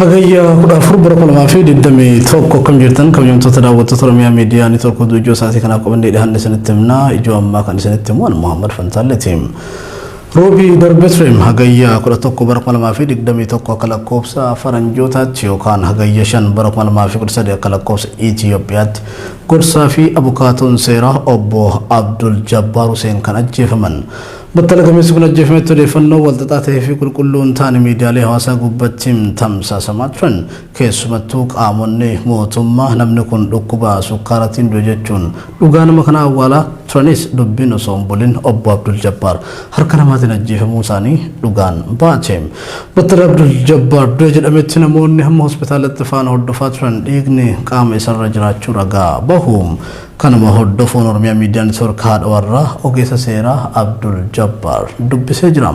Hagayya 14 bara 2021 akkam jirtan kabajamtoota daawwattoota Oromiyaa Miidiyaa Neetwoork oduu ijoo sa'aatii kanaaf qabannee dhiyaanne isinitti himna. Ijoo ammaa kan isinitti himu ani Muhammad Fantaalleeti. Roobii darbe ture hagayya 11 bara 2021 akka lakkoofsa faranjootaatti yookaan hagayya 5 bara 2013 akka lakkoofsa Itiyoophiyaatti gorsaa fi abukaatoon seeraa obbo Abdul Jabbaar Huseen kan ajjeefaman. Battala gameessi kun ajjeefametti odeeffannoo walxaxaa ta'ee fi qulqulluu hin taane miidiyaalee hawaasaa gubbatti tamsaasamaa turan. Keessumattuu qaamonni mootummaa namni kun dhukkuba sukkaaratiin du'e jechuun dhugaa nama kanaa awwaalaa turanis dubbiin osoo hin bulin Obbo Abdul Jabbaar harka namaatiin ajjeefamuu isaanii dhugaan baate. Battala Abdul Jabbaar du'e jedhametti namoonni hamma hospitaalatti faana hordofaa turan dhiigni qaama isarra jiraachuu ragaa bahu. Kanuma hordofuun Oromiyaa Miidiyaa Neetwoork haadha warraa ogeessa seeraa Abdul Jabbaar dubbisee jira.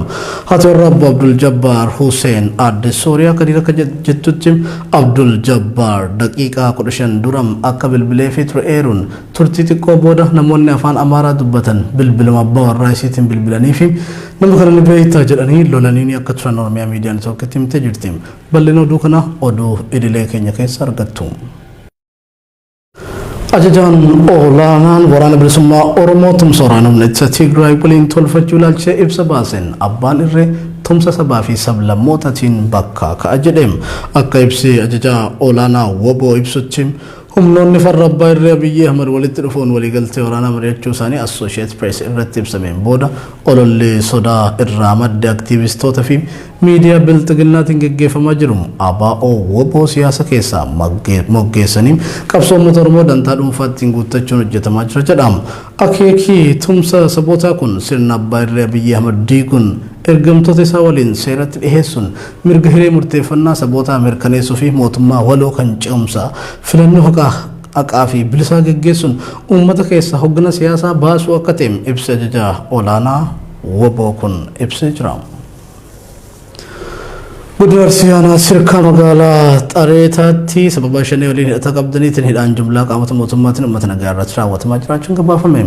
Haati warraa obbo Abdul Jabbaar Huseen aadde Sooriyaa Kadiir akka jettutti Abdul Jabbaar daqiiqaa 15 dura akka bilbileefii ture eeruun turtii xiqqoo booda namoonni afaan Amaaraa dubbatan bilbiluma abbaa warraa isiitiin bilbilaniifi nama kana ni beektaa jedhanii lolaniinii akka turan Oromiyaa Miidiyaa Neetwoorkitti himtee jirti. Bal'ina oduu kanaa oduu idilee keenya keessa argattu. Ajajaan olaanaan waraana bilisummaa Oromoo tumsa waraana humna ittisa Tigraay waliin tolfachuu ilaalchisee ibsa baaseen abbaan irree tumsa sabaa fi sablammootaatiin bakkaa ka'a jedhe. Akka ibsi ajajaa olaanaa WBO ibsutti humnoonni farra abbaa irree Abiyyi Ahmad walitti dhufuun waliigaltee waraanaa mari'achuu isaanii Associate Press irratti ibsameen booda ololli sodaa irraa madde aktiivistoota fi Miidiyaa Bilxiginnaatiin geggeeffamaa jiru ABO wbo siyaasa keessaa moggeessanii qabsoo uummata Oromoo dantaa dhuunfaa ittiin guuttachuun hojjetamaa jira jedha. Akeeki tumsa sabootaa kun sirna abbaa irree Abiyyi Ahmad diiguun ergamtoota isaa waliin seeratti dhiheessuun mirga hiree murteeffannaa sabootaa mirkaneessuu fi mootummaa waloo kan ce'umsaa filannoo haqaa haqaa fi bilisaa geggeessuun uummata keessaa hoggana siyaasaa baasuu akka ta'e ibsi ajajaa olaanaa wbo kun ibsee jira. Godina Arsii Aanaa Sirkaa magaalaa Xareetaatti sababa shanee waliin hidhata qabdaniitiin hidhaan jumlaa qaamota mootummaatiin uummata nagaa irratti raawwatamaa jiraachuun gabaafame.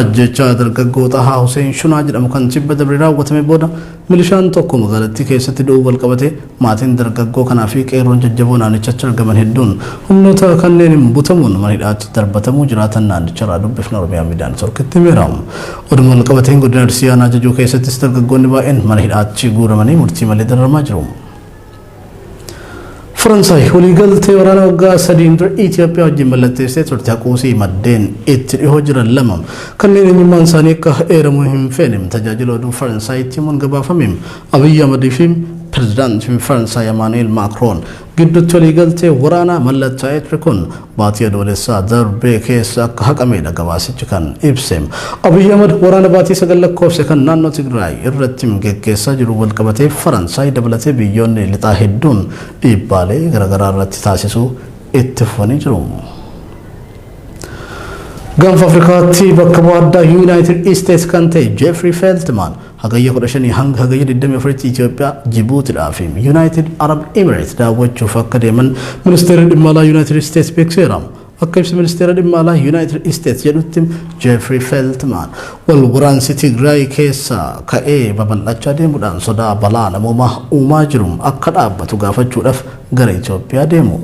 Ajjeechaa dargaggoo Xahaa Huseen Shunaa jedhamu kan tibba dabre raawwatame booda milishaan tokko magaalattii keessatti du'uu walqabatee maatiin dargaggoo kanaa fi qeerroon jajjaboo naannichatti argaman hedduun humnoota kanneeniin butamuun mana hidhaatti darbatamuu jiraatan naannicharraa dubbifne Oromiyaa Miidiyaa Networkitti himeera. Oduma walqabateen godina Arsii aanaa Jajuu keessattis dargaggoonni baay'een mana hidhaatti guuramanii murtii malee dararamaa jiru. Faransaay waliigaltee waraana waggaa sadiin dura Itoophiyaa wajjin mallatteessitee turte haquusii maddeen itti dhihoo jiran lama kanneen eenyummaan isaanii akka eeramu hin feene tajaajila oduu Faransaayitti himuun gabaafame. Abiy Ahmad fi Pirezidaantiin Faransaay Amaanu'eel Maakroon gidduutti waliigaltee waraanaa mallattaa'ee ture kun baatii Adoolessaa darbee keessa akka haqameedha gabaasichi kan ibse. Abiy Ahmad waraana baatii 9 lakkoofse kan naannoo Tigraay irratti geggeessaa jiru walqabatee Faransaay dabalatee biyyoonni lixaa hedduun dhiibbaalee garaagaraa irratti taasisuu itti fufanii jiru. Gaanfa Afrikaatti bakka bu'aa addaa Yuunaayitid Isteets kan ta'e Jeefrii Feeltimaan Hagayya 15 hanga Hagayya 24tti Itoophiyaa, Jibuutidhaa fi Yunaayitid Arab Emireet daawwachuuf akka deeman Ministeerri Dhimma Alaa Yunaayitid Isteets beeksiseera. Akka ibsi Ministeera Dhimma Alaa Yunaayitid Isteets jedhutti Jeefrii Feeltmaan wal waraansi Tigraay keessa ka'ee babal'achaa deemuudhaan sodaa balaa namoomaa uumaa jiru akka dhaabbatu gaafachuudhaaf gara Itoophiyaa deemu.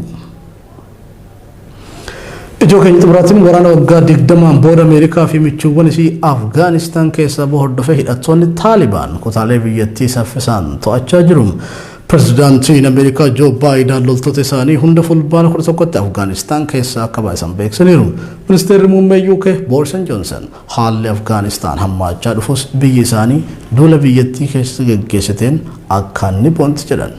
Ijoo keenya xumuraatiin waraana waggaa 20n booda Ameerikaa fi michuuwwan isii Afgaanistaan keessaa bahu hordofee hidhattoonni Taalibaan kutaalee biyyattii saffisaan to'achaa jiru. Pirezidaantiin Ameerikaa Joo Baayidaan loltoota isaanii hunda fulbaana 11tti Afgaanistaan keessaa akka baasan beeksisaniiru. Ministeerri muummee UK Boorsan Joonsan haalli Afgaanistaan hammaachaa dhufus biyyi isaanii duula biyyattii keessatti geggeessiteen akkaan ni boonti jedhan.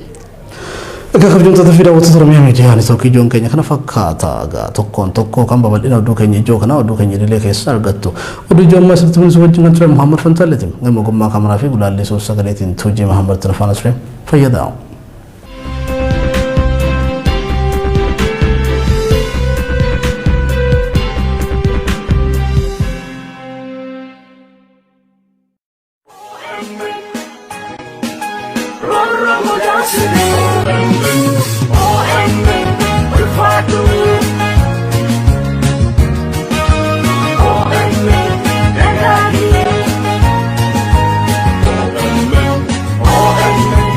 Egaa kabajamtoota fi daawwattoota Oromiyaa Miidiyaa Neetwoorkii ijoon keenya kana fakkaata. Egaa tokkoon tokkoo kan babal'ina oduu keenya ijoo kanaa oduu keenya idilee keessa argattu. Oduu ijoo ammaa isinitti mul'isu wajjin kan ture Muhammad Fantaalleeti. Gama ogummaa kaameraa fi gulaallee suur sagaleetiin Tuujii Muhammad Tirafaana ture. Fayyadaa. OMN, ulfaatu. OMN, dagaagi. OMN, OMN,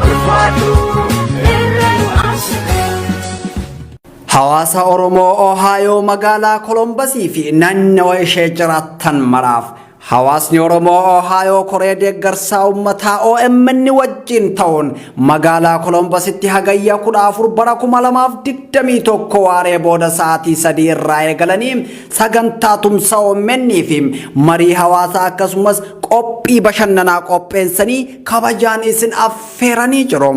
ulfaatu. Irra nu as. Hawaasa Oromoo Ohaayoo magaalaa Kolombasii fi naannawa ishee jiraattan maraaf, hawaasni Oromoo Ohaayoo koree deeggarsaa uummataa OMN wajjin ta'uun magaalaa Kolombasitti Hagayya 14 bara 2021 waaree booda sa'aatii 3 irraa eegalanii sagantaa tumsa OMN fi marii hawaasaa akkasumas qophii bashannanaa qopheessanii kabajaan isin affeeranii jiru.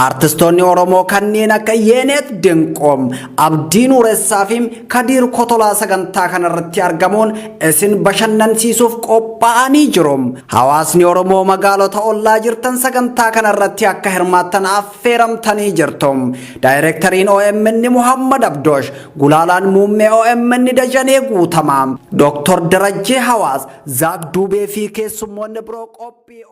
Artistoonni Oromoo kanneen akka Yeeneet Dinqoo, Abdii Nuuressaa fi Kadiir Kotolaa sagantaa kanarratti argamuun isin bashannansiisuuf qophaa'anii jiru. Hawaasni Oromoo magaalota ollaa jirtan sagantaa kanarratti akka hirmaattan affeeramtanii jirtu. Daayireektariin OMN Muhammad Abdoosh, gulaalaan muummee OMN Dajanee Guutamaa, Dooktor Darajjee Hawaas, Zaak Duubee fi keessummoonni biroo qophii